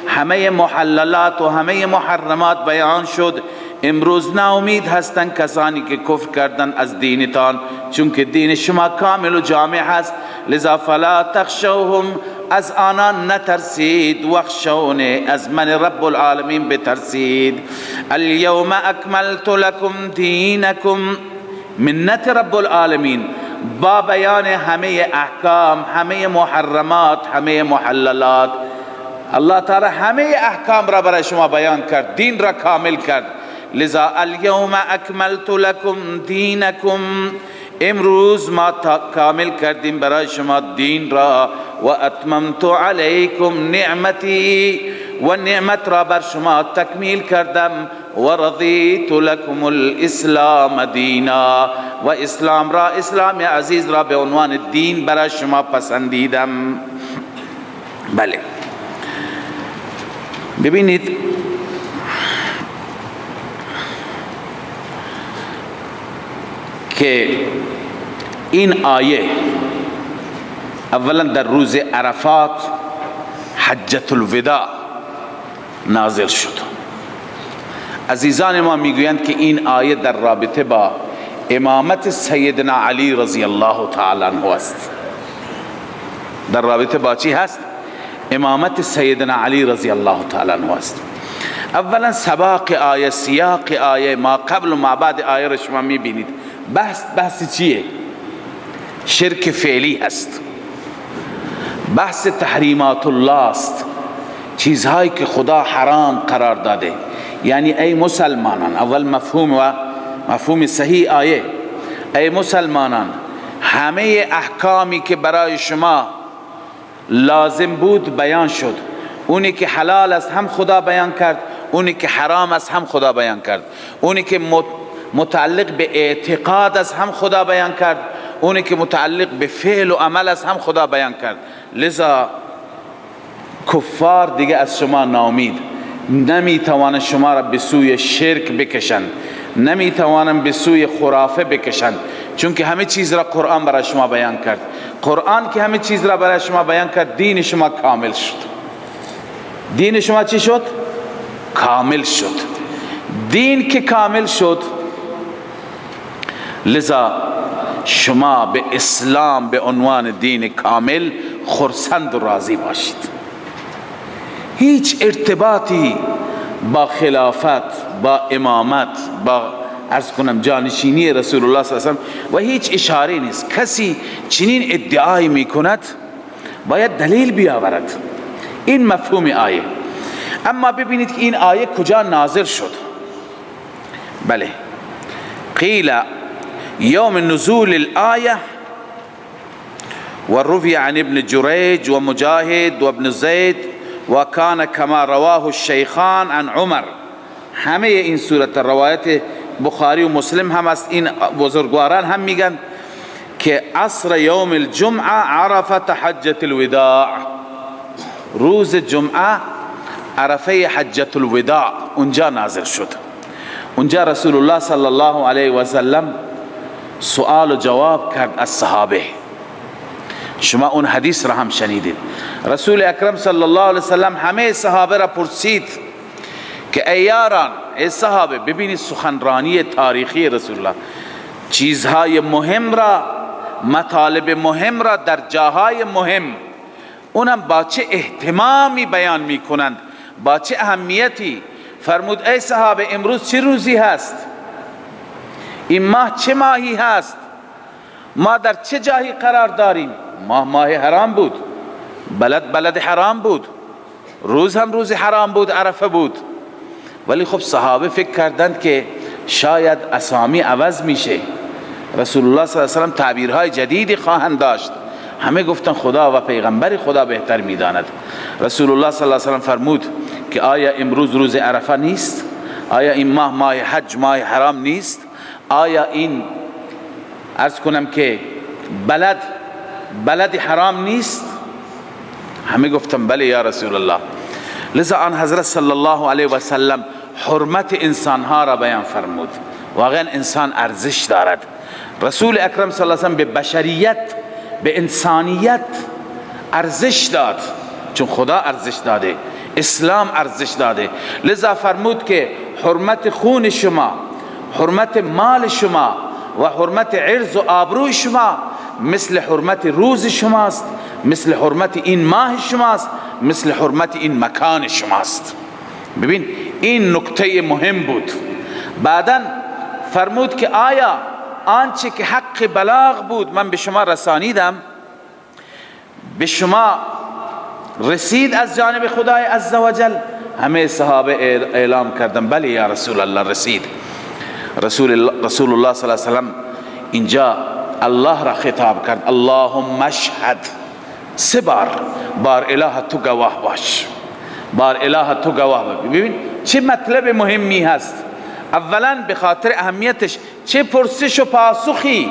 همه محللات و همه محرمات بیان شد. امروز ناامید هستند کسانی که کفر کردن از دینتان، چون که دین شما کامل و جامع هست. لذا فلا تخشوهم، از آنان نترسید، واخشون، از من رب العالمین بترسید. الیوم اکملت لکم دینکم، منت رب العالمین با بیان همه احکام، همه محرمات، همه محللات. الله تعالی همه احکام را برای شما بیان کرد، دین را کامل کرد. لذا الیوم اکملت لکم دینکم، امروز ما کامل کردیم برای شما دین را، و اتممت علیکم نعمتی، و نعمت را بر شما تکمیل کردم، و رضیت لکم الاسلام دینا، و اسلام را، اسلام عزیز را به عنوان دین برای شما پسندیدم. بله، ببینید که این آیه اولا در روز عرفات حجة الوداع نازل شد. عزیزان ما میگویند که این آیه در رابطه با امامت سیدنا علی رضی الله تعالی عنه است. در رابطه با چی هست؟ امامت سیدنا علی رضی الله تعالی عنه است. اولا سباق آیه، سیاق آیه، ما قبل و ما بعد آیه را شما میبینید. بحث چیه؟ شرک فعلی هست، بحث تحریمات الله است، چیزهایی که خدا حرام قرار داده. یعنی ای مسلمانان، اول مفهوم و مفهوم صحیح آیه، ای مسلمانان همه احکامی که برای شما لازم بود بیان شد. اونی که حلال است هم خدا بیان کرد، اونی که حرام است هم خدا بیان کرد، اونی که متعلق به اعتقاد است هم خدا بیان کرد، اونی که متعلق به فعل و عمل است هم خدا بیان کرد. لذا کفار دیگه از شما ناامید، نمیتوانند شما را به سوی شرک بکشند، نمیتوانند به سوی خرافه بکشند، چون که همه چیز را قرآن برای شما بیان کرد. قرآن که همه چیز را برای شما بیان کرد، دین شما کامل شد. دین شما چی شد؟ کامل شد. دین که کامل شد، لذا شما به اسلام به عنوان دین کامل خرسند و راضی باشید. هیچ ارتباطی با خلافت، با امامت، با عرض کنم جانشینی رسول الله صلی الله علیه و هیچ اشاره نیست. کسی چنین ادعایی میکند باید دلیل بیاورد. این مفهوم آیه. اما ببینید که این آیه کجا نازل شد. بله، قیل یوم نزول الآیه وروی عن ابن جریج و مجاهد و ابن زید و کان کما رواه الشیخان عن عمر. همه این صورت روایت بخاری و مسلم هم است. این بزرگواران هم میگن که عصر یوم الجمعه عرفت حجة الوداع، روز جمعه عرفه حجة الوداع اونجا نازل شد. اونجا رسول الله صلی الله علیه و سلم سؤال و جواب کرد از صحابه. شما اون حدیث را هم شنیدید. رسول اکرم صلی الله علیه و سلم همه صحابه را پرسید که ای یاران، ای صحابه، ببینید سخنرانی تاریخی رسول الله، چیزهای مهم را مطالب مهم را در جاهای مهم، اونم با چه اهتمامی بیان میکنند، با چه اهمیتی. فرمود ای صحابه امروز چه روزی هست؟ این ماه چه ماهی هست؟ ما در چه جایی قرار داریم؟ ماه ماه حرام بود، بلد بلد حرام بود، روز هم روز حرام بود، عرفه بود. ولی خب صحابه فکر کردند که شاید اسامی عوض میشه، رسول الله صلی الله علیه و سلم تعبیرهای جدیدی خواهند داشت. همه گفتن خدا و پیغمبر خدا بهتر میداند. رسول الله صلی الله علیه و سلم فرمود که آیا امروز روز عرفه نیست؟ آیا این ماه ماه حج ماه حرام نیست؟ آیا این عرض کنم که بلد بلد حرام نیست؟ همه گفتن بله یا رسول الله. لذا آن حضرت صلی الله علیه و سلم حرمت انسانها را بیان فرمود. واقعا انسان ارزش دارد. رسول اکرم صلی الله علیه و سلم به بشریت، به انسانیت ارزش داد، چون خدا ارزش داده، اسلام ارزش داده. لذا فرمود که حرمت خون شما، حرمت مال شما و حرمت عرض و آبروی شما مثل حرمت روز شماست، مثل حرمت این ماه شماست، مثل حرمت این مکان شماست. ببین این نکته مهم بود. بعدا فرمود که آیا آنچه که حق بلاغ بود من به شما رسانیدم، به شما رسید از جانب خدای عزوجل؟ همه صحابه اعلام کردن بله یا رسول الله رسید. رسول الله صلی الله علیه وسلم اینجا الله را خطاب کرد، اللهم اشهد، سه بار، بار اله تو گواه باش، بار اله تو گواه باش. ببین چه مطلب مهمی هست. اولا به خاطر اهمیتش چه پرسش و پاسخی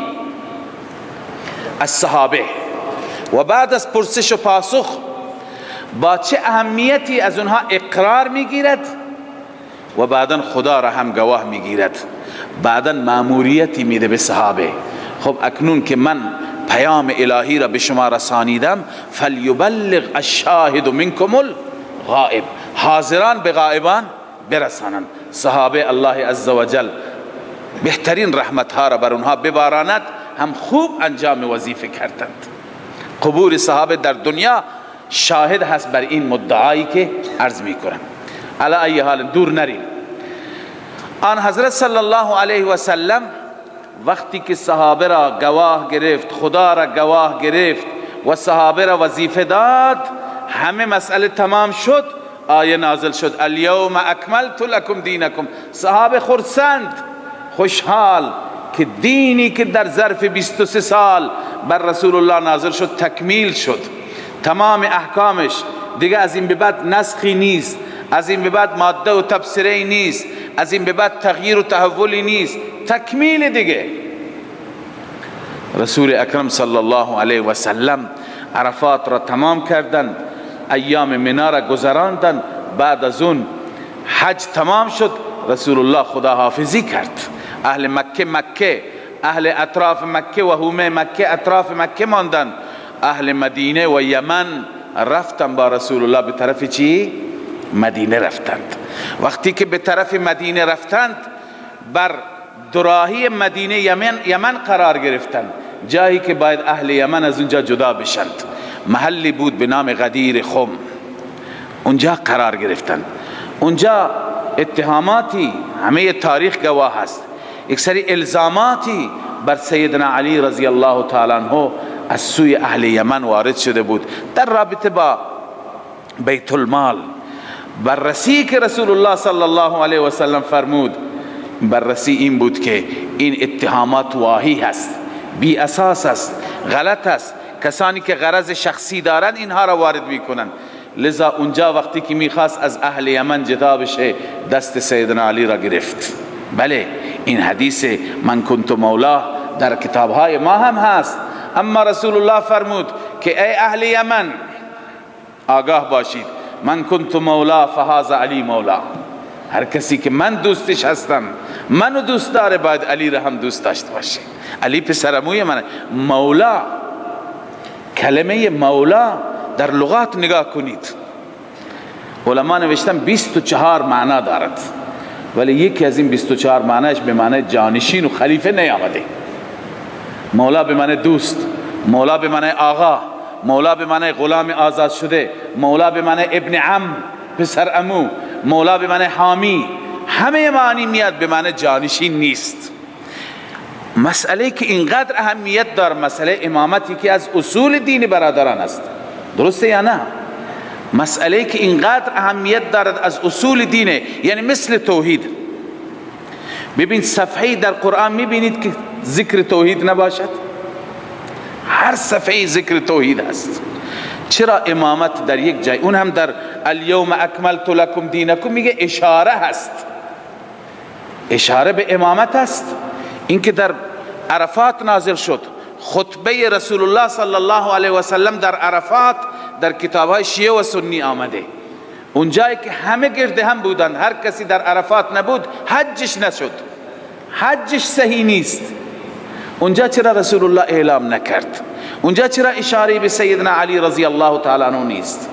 از صحابه، و بعد از پرسش و پاسخ با چه اهمیتی از اونها اقرار میگیرد، و بعدا خدا را هم گواه میگیرد. بعدا ماموریتی میده به صحابه، خب اکنون که من پیام الهی را به شما رسانیدم، فلیبلغ الشاهد منکم الغائب، حاضران به غائبان برسانند. صحابه الله عزوجل بهترین رحمت ها را بر اونها بباراند، هم خوب انجام وظیفه کردند. قبور صحابه در دنیا شاهد هست بر این مدعایی که عرض میکنم. علی ای حال دور نریم. آن حضرت صلی الله علیه و سلم وقتی که صحابه را گواه گرفت، خدا را گواه گرفت و صحابه را وظیفه داد، همه مسئله تمام شد، آیه نازل شد الیوم اکملت لکم دینکم. صحابه خرسند، خوشحال که دینی که در ظرف 23 سال بر رسول الله نازل شد تکمیل شد، تمام احکامش دیگه از این به بعد نسخی نیست، از این به بعد ماده و تبصره نیست، از این به بعد تغییر و تحولی نیست، تکمیل دیگه. رسول اکرم صلی الله علیه و سلم عرفات را تمام کردند، ایام منا را گذراندند، بعد از اون حج تمام شد، رسول الله خداحافظی کرد. اهل مکه مکه، اهل اطراف مکه و حومه مکه اطراف مکه ماندند، اهل مدینه و یمن رفتن با رسول الله به طرف چی؟ مدینه رفتند. وقتی که به طرف مدینه رفتند، بر دراهی مدینه یمن قرار گرفتند، جایی که باید اهل یمن از اونجا جدا بشند. محلی بود به نام غدیر خم، اونجا قرار گرفتند. اونجا اتهاماتی، همه تاریخ گواه هست، یک سری الزاماتی بر سیدنا علی رضی الله تعالی عنه از سوی اهل یمن وارد شده بود در رابطه با بیت المال. بررسی که رسول الله صلی الله علیه و سلم فرمود، بررسی این بود که این اتهامات واهی هست، بی اساس است، غلط است، کسانی که غرض شخصی دارند اینها را وارد میکنند. لذا اونجا وقتی که میخواست از اهل یمن جدا بشه، دست سیدنا علی را گرفت. بله این حدیث من کنت مولا در کتابهای ما هم هست. اما رسول الله فرمود که ای اهل یمن آگاه باشید، من کنت مولا فهذا علی مولا، هر کسی که من دوستش هستم، منو دوست داره، باید علی را هم دوست داشته باشه. علی پسرموی منه. مولا، کلمه مولا در لغات نگاه کنید، علما نوشتن 24 معنا دارد، ولی یکی از این 24 معنیش به معنی جانشین و خلیفه نیامده. مولا به معنی دوست، مولا به معنی آقا، مولا به معنی غلام آزاد شده، مولا به معنی ابن عم، پسر عمو، مولا به معنی حامی، همه معنی میاد، به معنی جانشین نیست. مسئله که اینقدر اهمیت دار، مسئله امامت یکی از اصول دین برادران است، درسته یا نه؟ مسئله که اینقدر اهمیت دارد از اصول دینه، یعنی مثل توحید. ببین صفحه در قرآن میبینید که ذکر توحید نباشد؟ هر صفحه ذکر توحید است. چرا امامت در یک جای، اون هم در الیوم اکملت لکم دینکم میگه اشاره هست، اشاره به امامت است. اینکه در عرفات نازل شد، خطبه رسول الله صلی الله علیه و سلم در عرفات در کتابهای شیعه و سنی آمده، اونجایی که همه گرد هم بودند، هر کسی در عرفات نبود حجش نشد، حجش صحیح نیست. اونجا چرا رسول الله اعلام نکرد؟ اونجا چرا اشاره به سیدنا علی رضی الله تعالی عنہ نیست؟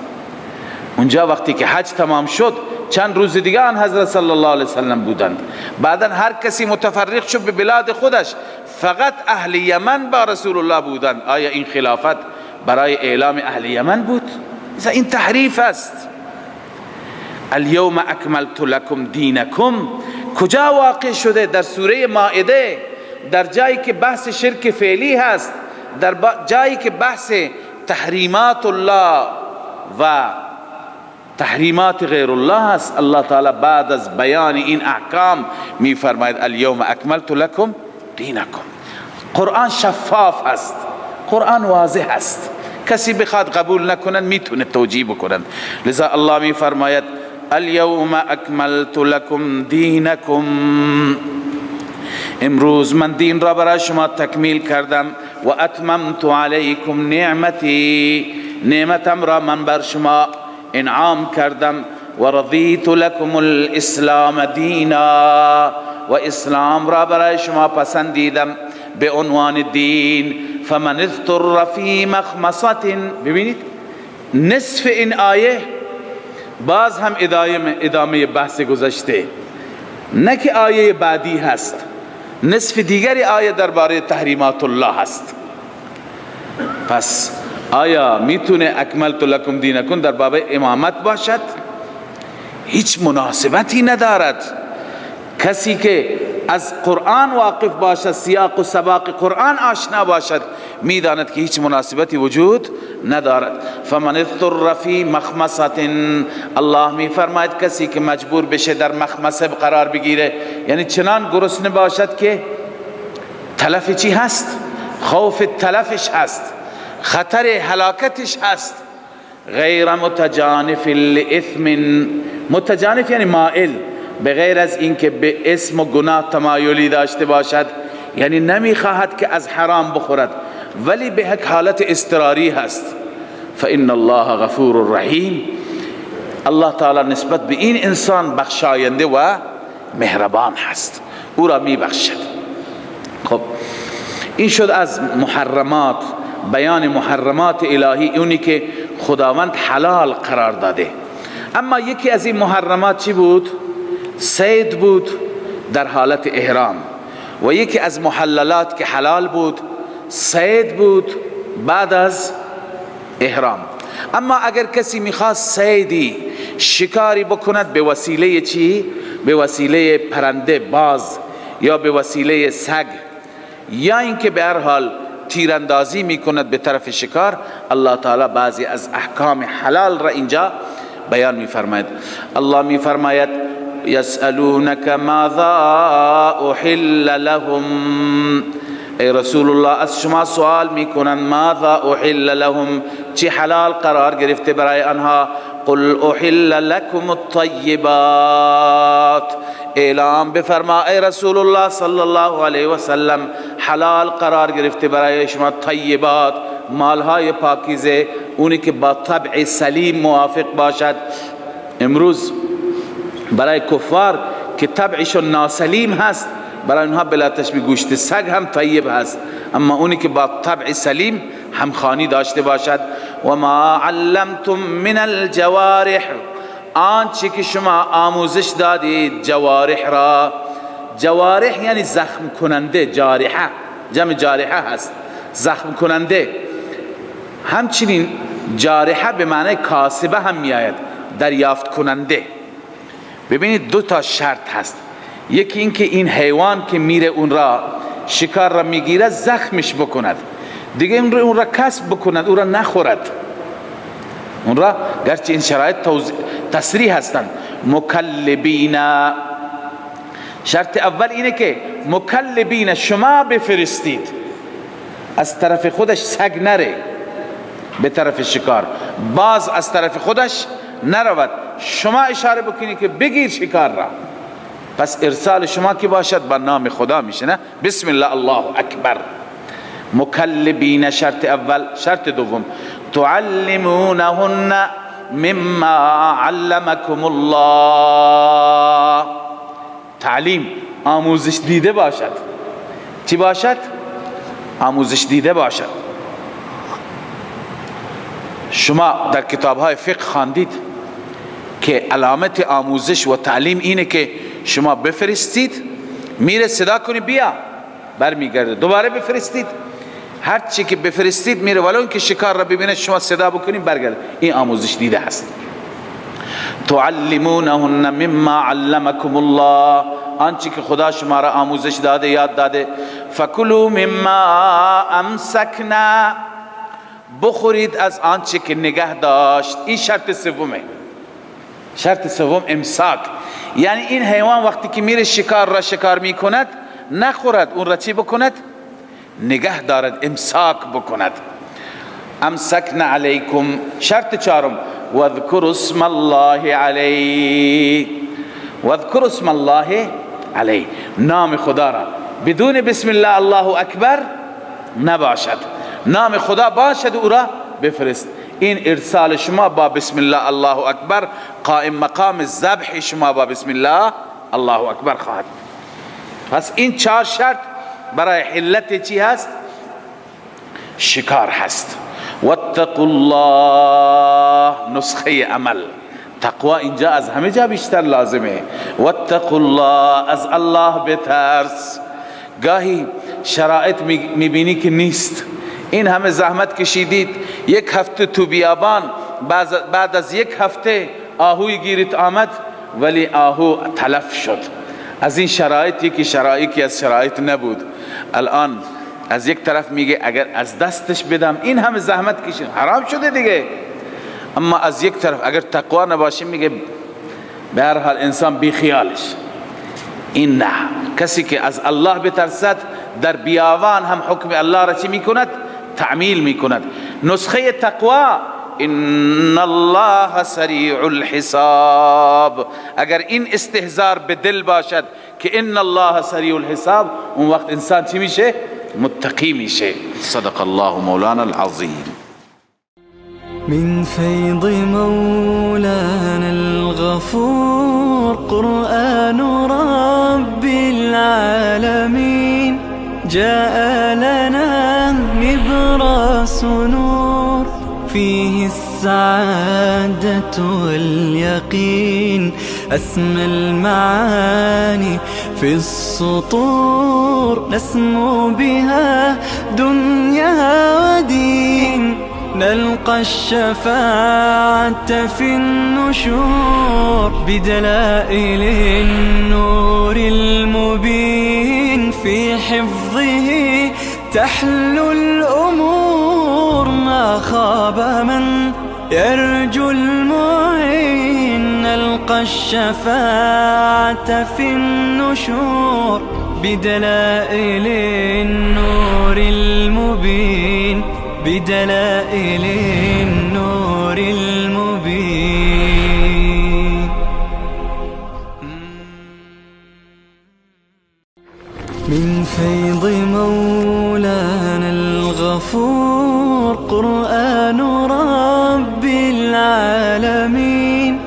اونجا وقتی که حج تمام شد چند روز دیگه آن حضرت صلی الله علیه وسلم بودند، بعدا هر کسی متفرق شد به بلاد خودش، فقط اهل یمن با رسول الله بودند. آیا این خلافت برای اعلام اهل یمن بود؟ این تحریف است. الیوم اکملت لکم دینکم کجا واقع شده؟ در سوره مائده، در جایی که بحث شرک فعلی هست، در جایی که بحث تحریمات الله و تحریمات غیر الله است. الله تعالی بعد از بیان این احکام می فرماید الیوم اکملت لکم دینکم. قرآن شفاف است، قرآن واضح است، کسی بخواد قبول نکنند میتونه توجیه بکنند. لذا الله می فرماید الیوم اکملت لکم دینکم، امروز من دین را برای شما تکمیل کردم، و اتممت علیکم نعمتی، نعمتم را من بر شما انعام کردم، و رضیت لکم الاسلام دینا، و اسلام را برای شما پسندیدم به عنوان دین. فمن اضطر فی مخمصة، ببینید نصف این آیه باز هم ادامه بحث گذشته، نه که آیه بعدی هست، نصف دیگری آیه درباره تحریمات الله هست. پس آیا میتونه اکملت لکم دینکم در باب امامت باشد؟ هیچ مناسبتی ندارد. کسی که از قرآن واقف باشد، سیاق و سباق قرآن آشنا باشد، میداند که هیچ مناسبتی وجود ندارد. فمن اضطر فی مخمصة، الله میفرماید کسی که مجبور بشه در مخمصه قرار بگیره، یعنی چنان گرسنه باشد که تلف چی هست؟ خوف تلفش هست، خطر هلاکتش هست. غیر متجانف لإثم، متجانف یعنی مائل، بغیر از اینکه به اسم و گناه تمایلی داشته باشد، یعنی نمیخواهد که از حرام بخورد، ولی به یک حالت اضطراری هست. فإن الله غفور رحیم، الله تعالی نسبت به این انسان بخشاینده و مهربان هست، او را میبخشد. خب این شد از محرمات، بیان محرمات الهی، اونی که خداوند حلال قرار داده. اما یکی از این محرمات چی بود؟ صید بود در حالت احرام، و یکی از محللات که حلال بود صید بود بعد از احرام. اما اگر کسی میخواست صیدی، شکاری بکند به وسیله چی؟ به وسیله پرنده باز یا به وسیله سگ، یا اینکه به هر حال تیراندازی میکند به طرف شکار، الله تعالی بعضی از احکام حلال را اینجا بیان میفرماید. الله میفرماید یسألونک ماذا احل لهم، ای رسول الله از شما سوال میکنند ماذا احل لهم، چی حلال قرار گرفته برای آنها. قل احل لكم الطیبات، اعلام بفرما ای رسول الله صلی الله علیه و سلم حلال قرار گرفته برای شما طیبات، مالهای پاکیزه، اونی که با طبع سلیم موافق باشد. امروز برای کفار که طبعشون ناسلیم هست، برای اونها بلا تشبیه گوشت سگ هم طیب هست، اما اونی که با طبع سلیم همخوانی داشته باشد. و ما علمتم من الجوارح، آنچه که شما آموزش دادید جوارح را، جوارح یعنی زخم کننده، جارحه جمع جارحه هست، زخم کننده. همچنین جارحه به معنی کاسبه هم می آید، دریافت کننده. ببینید دو تا شرط هست، یکی اینکه این حیوان که میره اون را شکار را میگیره زخمش بکند، دیگه اون را کسب بکند، اون را نخورد، اون را، گرچه این شرایط تصریح هستند. مکلبین، شرط اول اینه که مکلبین شما بفرستید، از طرف خودش سگ نره به طرف شکار، باز از طرف خودش نرود، شما اشاره بکنید که بگیر شکار را. پس ارسال شما که باشد با نام خدا میشه، نه؟ بسم الله الله اکبر. مکلبین شرط اول. شرط دوم تعلمونهن مما علمکم الله. تعلیم آموزش دیده باشد. چی باشد؟ آموزش دیده باشد. شما در کتاب‌های فقه خواندید که علامت آموزش و تعلیم اینه که شما بفرستید، میره صدا کنی بیا، برمیگرده، دوباره بفرستید، هر چی که بفرستید میره، ولو اینکه شکار را ببینه شما صدا بکنید برگرده. این آموزش دیده هست. تعلمونهن مما علمکم الله، آنچه که خدا شما را آموزش داده، یاد داده. فکلوا مما امسکنا، بخورید از آنچه که نگه داشت. این شرط سومه. شرط سوم امساک، یعنی این حیوان وقتی که میره شکار را شکار میکند نخورد، اون را چی بکند؟ نگه دارد، امساک بکند. امسکن علیکم. شرط چهارم واذکروا اسم الله علیه. واذکروا اسم الله علیه، نام خدا را بدون بسم الله الله اکبر نباشد، نام خدا باشد او را بفرست. این ارسال شما با بسم الله الله اکبر قائم مقام ذبح شما با بسم الله الله اکبر خواهد. پس این چهار شرط برای حلت چی هست؟ شکار هست. واتقوا الله، نسخه عمل. تقوا اینجا از همه جا بیشتر لازمه. واتقوا الله، از الله بترس. گاهی شرایط میبینی که نیست، این همه زحمت کشیدید، یک هفته تو بیابان، بعد از یک هفته آهوی گیرت آمد ولی آهو تلف شد. از این شرایطی که شرایطی از شرایط نبود. الان از یک طرف میگه اگر از دستش بدم این همه زحمت کشید حرام شده دیگه، اما از یک طرف اگر تقوا نباشه میگه به هر حال انسان بی خیالش. این نه، کسی که از الله بترسد در بیابان هم حکم الله را چی میکند؟ تعمیل میکند. نسخه تقوا ان الله سریع الحساب. اگر این استهزار به دل باشد که ان الله سریع الحساب، اون وقت انسان چی میشه؟ متقی میشه. صدق الله مولانا العظیم. من فیض مولانا الغفور قرآن رب العالمین جاء لنا نبراس نور فيه السعادة واليقين أسمى المعاني في السطور نسمو بها دنيا ودين نلقى الشفاعة في النشور بدلائل النور المبين في حفظه تحلو الأمور ما خاب من يرجو المعين نلقى الشفاعة في النشور بدلائل النور المبين بدلائل النور المبين. من فيض مولانا الغفور قرآن رب العالمين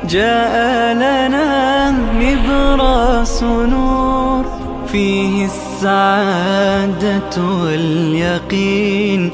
جاء لنا نبراس نور فيه السعادة واليقين.